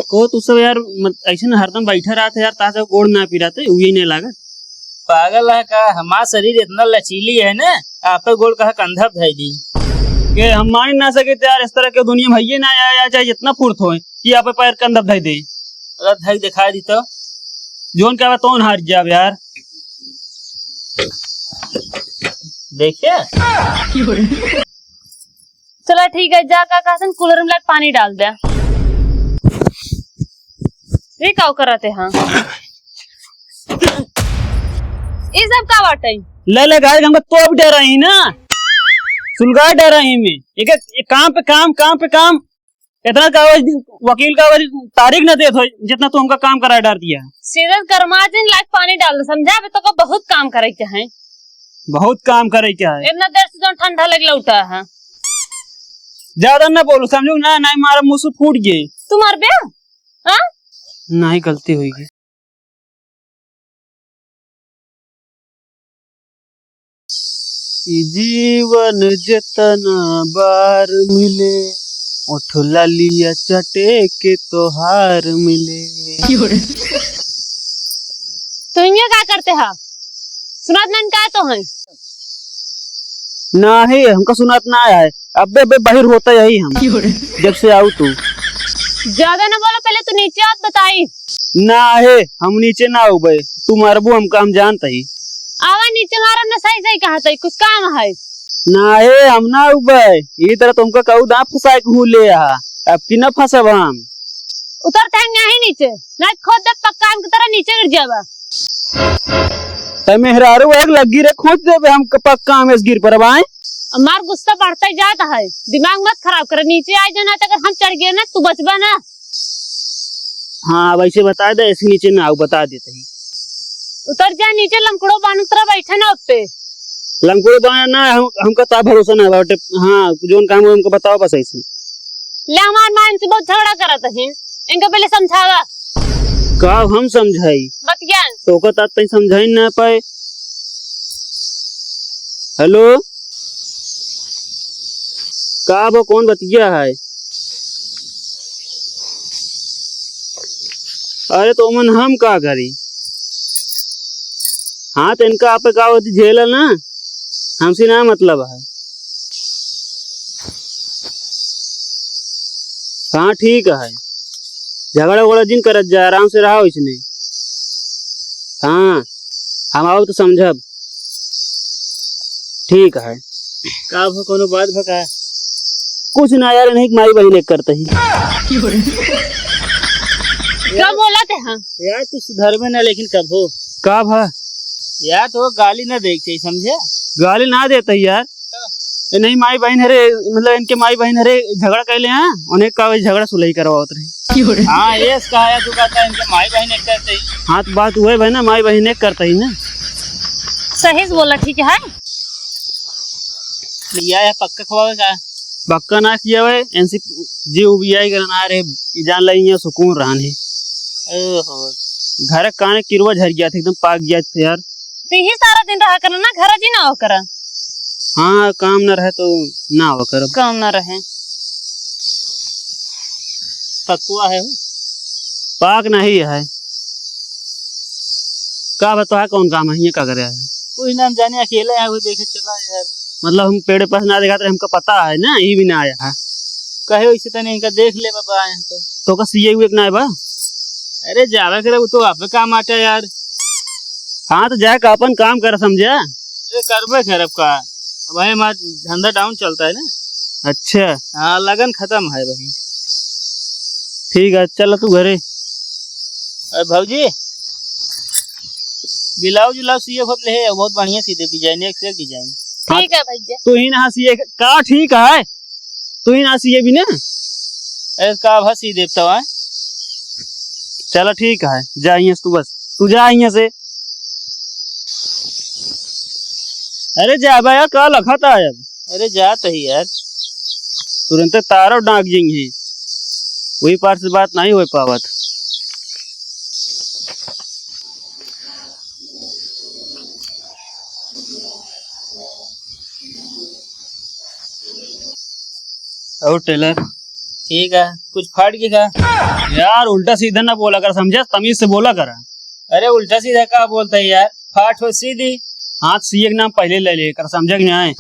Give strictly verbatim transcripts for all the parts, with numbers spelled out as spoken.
को तू सब यार, मत, ऐसे ना हरदम बैठा रहत है यार, ताजा गोड़ ना पी रहते, उही नहीं लागत। पागल है का? हमार शरीर इतना लचीली है ना, आपे गोड़ कहा कंधा पे धई दी। के हम मान ना सके यार, इस तरह के दुनिया में हइये ना आया, या चाहे जितना फुर्त होए कि आपे पैर कंधा पे धई दे। अगर धई दिखाई दी तो? जोन क्या तोन हार जाब यार। देखिए। चला ठीक है, जा का कहतन कूलर में लाके पानी डाल दे। ये का करत है? हाँ, ये सब का बाटे? ले ले गाय, हमका तो भी डरा ही ना, सुलगा डरा ही में। एक, एक काम पे काम, काम पे काम। इतना कागज, वकील कागज तारीख न देत हो, जितना तू हमका काम करा डार दिया। सीधे गरमा जिन लाके पानी डाल दे, समझा? अबे तो का बहुत काम करे के है। बहुत काम करे के है। इतना देर से जो ठंडा लग लौटा है। ज्यादा ना बोलू, समझू ना, नहीं मारा मुंह से फूट गए। तू मर बे? हाँ? नहीं, गलती हुई गई। ई जीवन जितना बार मिले, ओठ लालिया चटे के तोहार मिले। क्यों रे? तू इहाँ का करते हा? सुनात नहीं का तो है? नाही, हमका सुनात ना आया है। अबे, अबे बाहिर होता यही हम। क्यों रे? जब से आऊ तू। ज्यादा ना बोलो, पहले तू नीचे आओ, बताई। ना हे, हम नीचे ना उबे, तू मारबू हमका, हम जानत ही। आवा नीचे मारब ना, सही सही कहत ही, कुछ काम है। ना हे, हम ना उबे, ई तरह तुमका कहू दांत फंसाए के हूँ ले आ, अब की ना फंसब हम। उतर तहन नहीं नीचे, ना खोद दे पक्का आम की तरह नीचे गिर जाबा। तै मेहरारू एक लग्गी रे, खोंच देबे हम क-, पक्का हम इस गिर पर अब आए। हमार गुस्सा बढ़ता ही जाता है, दिमाग मत खराब करे, नीचे आ जाना, अगर हम चढ़ गए ना, तू बचबा ना। हाँ, वैसे बता दे, इसके नीचे ना आऊ, बता देते ही। उतर जा नीचे, लंकड़ो बांध तरह बैठे ना उत्ते। लंकड़ो बांध ना, हम, हमका ता भरोसा ना बाटे। हाँ, जोन काम हो हमको बताओ बस ऐसे। ले हमार माँ इनसे बहुत झगड़ा करत है, इनका पहले समझावा। का हम समझाई? बतियान। तो ओकर तात तई समझाई ना पाए। हेलो, का बा, कौन बतिया है? अरे तो ओमन हम का करी? हाँ, तो इनका आप का होती झेला ना, हमसे ना मतलब है। हाँ, ठीक है, झगड़ा उगड़ा जिन करत जा, आराम से रहा इसने। हाँ, हम आओ तो समझब। ठीक है। का भा, कोनो बात भा का? कुछ ना यार, नहीं माई बहिन एक करते ही। क्या बोला थे? हाँ यार, तू सुधर में ना, लेकिन कब हो? का भा? यार, तो गाली ना देख चाहिए, समझे? गाली ना देते ही यार। ए, नहीं, माई बहिन हरे, मतलब इनके माई बहिन हरे झगड़ा कैले हैं, उन्हें का वही झगड़ा सुलही करवावत रहे। हाँ, ये कहा है, तू कहता है इनके माई बहिन एक करते ही। हाँ, तो बात वही भाई ना, माई बहिन एक करते ही ना। सही से बोला, ठीक है। या, या पक्का खवावे का? पक्का ना किया हुए, एनसी जी उबियाई करना रे, जान लगी है सुकून रहन है। ओहो। घर काने किरवा झर गया था, एकदम पाक गया था यार। तो यही सारा दिन रहा करना ना, घर जी ना हो करा। हाँ, काम ना रहे तो ना हो करब। काम ना रहे। पकुआ है हो? पाक नहीं है। का बा, तोहार कौन काम है? ये का करे आया? कोई ना, हम जाने अकेले हैं, वो देखे चला यार। मतलब हम पेड़े पास ना देखा तो हमका पता है ना, ये भी ना आया है। कहे वैसे तने इनका देख ले बाबा, आए हैं तो। तो का सीए हुए ना है बा? अरे जावे करे, वो तो आप काम आटा यार। हाँ, तो जाए का अपन काम कर, समझा? अरे करबे करब का, अब भाई हमारा धंधा डाउन चलता है ना। अच्छा। हाँ, लगन खत्म है भाई। ठीक है, चल तू घरे। अरे भौजी, ब्लाउज उलाउज सिए खोत ले है, बहुत बढ़िया सी दे डिजाइन, एक से एक डिजाइन। ठीक है भैया। तू ही ना सिए का ठीक है, तू ही ना सिए भी ना। अरे का भा सी देव तवा। चला ठीक है, जा यहाँ से तू, बस तू जा यहाँ से। अरे जा बा यार, का लखत आयब? अरे जात ही यार। तुरंते तारो डांक जइहे, वही पार से बात नहीं हो पावत। और टेलर, ठीक है, कुछ फाट गया का? यार, उल्टा सीधा ना बोला कर, समझा? तमीज से बोला कर। अरे, उल्टा सीधा का बोलता है यार, फाट हो सीधी। हाथ सीए के नाम पहले ले ले कर, समझा कि नहीं?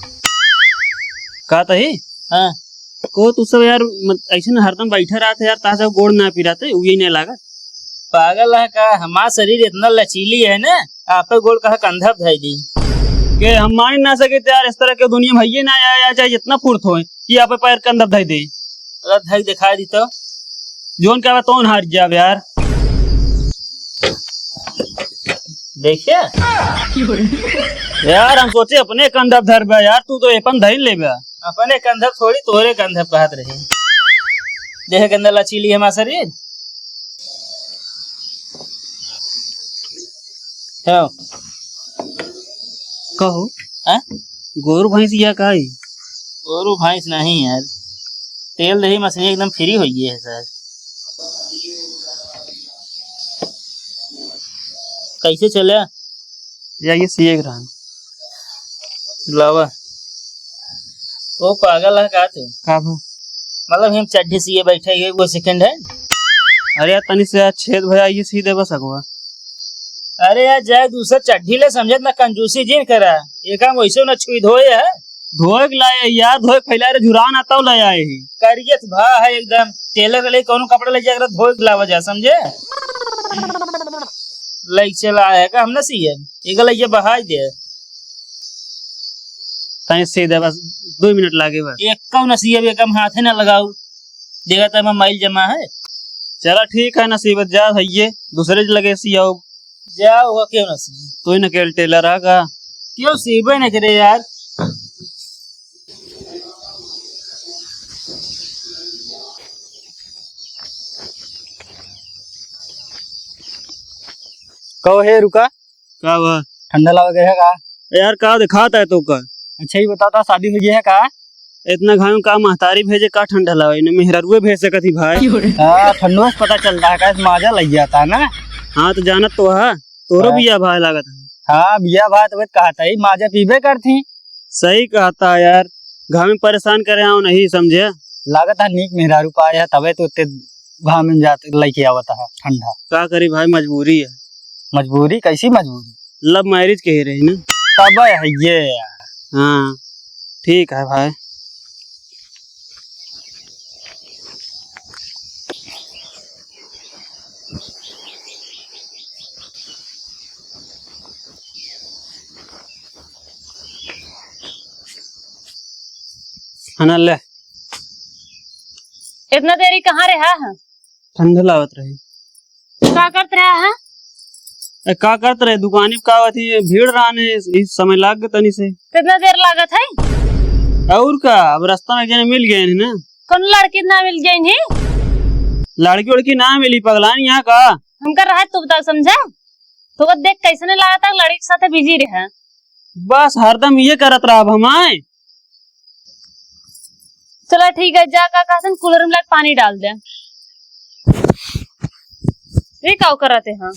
का तही? हाँ। को तू सब यार, मत, ऐसे ना हरदम बैठा रहत है यार, ताजा गोड़ ना पिराते, उही नहीं लागत। पागल है का? हमार शरीर इतना लचीली है ना, आप गोड़ कहा कंधा धई दी। के हम मान ना सके यार, इस तरह के दुनिया में हइये ना आया, आया, चाहे जितना फुर्त होए कि आप पैर कंधा धई दे। अगर धई दिखाई दी तो? जोन का तोन हार जाब यार। देखिए यार, हम सोचे अपने कंधा धरबा यार, तू तो एपन धई लेबा। अपने कंधा थोड़ी, तोरे कंधा कहत रहे। देख गंदा लचीली हमार शरीर। हाँ। कहो। हाँ? गोरू भैंस या का है? गोरू भैंस नहीं यार, तेल दही मशीन एकदम फ्री हो गई है सर। कैसे चले? या ये सीए के रहन। लावा। वो पागल है का तू? का भा? मतलब हम चड्ढी सीए बैठे हुए, वो सेकंड हैंड? अरे यार, तनी से यार छेद भया, ये सी देबा सगवा। अरे यार, जाए दूसर चड्ढी ले, समझत ना, कंजूसी जिन करा। एका वैसे ना छुई धोए है। धोए के लाए यार, धोए के फैला रे झुरान आता ले आए ही। करियत भा है एकदम। टेलर ले कौनो कपड़ा ले जाकर धोए के लावा जा, समझे? लइक चला आया का हम ना सीएम? एगो लइया बहाई दे। तैं सीधे बस दो मिनट लागे बस। एक कौ ना सीएम, एक हम हाथे ना लगाऊ। देखा तो हम माइल जमा है। चला ठीक है, नसीबत जा भैये, दूसरे लगे सियाओ। जा, वो क्यों ना सी? तू ही नकेल टेलर आ का? क्यों सीबे न करे यार? कहो हे रुका। का हुआ? ठंडा लावा गया है का? यार का दिखाता है तो का? अच्छा ही बताओ तो शादी हो गया है का? इतना घाम में का महतारी भेजे, का ठंडा लावे? इन्हें मेहरारुए भेज सकत ही भाई। हाँ, ठंडो से पता चलता है, कैसे माजा लग जाता है ना। हाँ, तो जानत तो है, तोरो हाँ। बिया भाई लागत है। हाँ, बिया भाई तो कहता ही, माजा पीबे करती। सही कहता है यार, घाम में परेशान करे आओ नहीं समझे। लागत है नीक मेहरारू पाए है, तबे तो इतने घाम में जाते लेके आवता है ठंडा। का करी भाई, मजबूरी है। मजबूरी? कैसी मजबूरी? लव मैरिज कही रही ना। तब है ये यार। हाँ, ठीक है भाई। है ना, ले। इतना देरी कहाँ रहा है? ठंड लावत रहे। का करत रहा है? ए, का करत रहे? दुकानी पे का होती है, भीड़ रहने, इस, इस समय लाग गए तनी से। कितना देर लागत है? और का, अब रास्ता में एक जने मिल गए हैं ना। कौन लड़की ना मिल गई है? लड़की उड़की ना मिली, पगलान यहाँ का। हमका रहा तू बताओ, समझा? तो वो देख कैसे नहीं लागत है, लड़की के साथ बिजी रहे। बस हरदम ये करत रहा अब हम आए। चला ठीक है, जा का कहसन कूलर में लाके पानी डाल दे। ये का करत है? हाँ,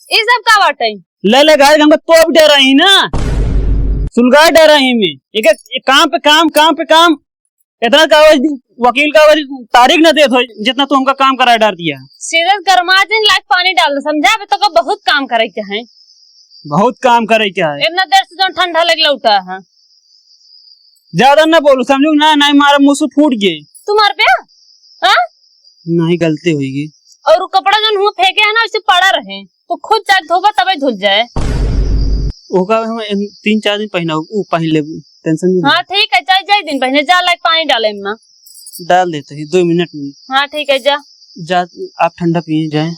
ये सब का बाटे? ले ले गाय हमका तोप डरा ही ना, सुलगा डरा ही में। एक, एक काम पे काम, काम पे काम। इतना कागज, वकील कागज तारीख न देत हो जितना तू हमका काम करा डार दिया। सीधे गरमा दिन लाके पानी डाल दे, समझा? अबे तो का बहुत काम करे के है। बहुत काम करे के है। इतना देर से जो ठंडा लग लौटा है। ज्यादा ना बोलू, समझू ना, नहीं मारा मुंह से फूट गए। तू मार पे? हाँ? नहीं, गलती हुई गई। और वो कपड़ा जो हुआ फेंके है ना, उसे पड़ा रहे, तो खुद जाके धोबा तबे धुल जाए। ओका हम इन तीन चार दिन पहना, वो पहन ले, टेंशन नहीं। हाँ ठीक है, जाए, जाए दिन पहने, जा लाइक पानी डाले अम्मा। डाल देते ही दो मिनट में। हाँ ठीक है, जा। जा, आप ठंडा पिए जाए।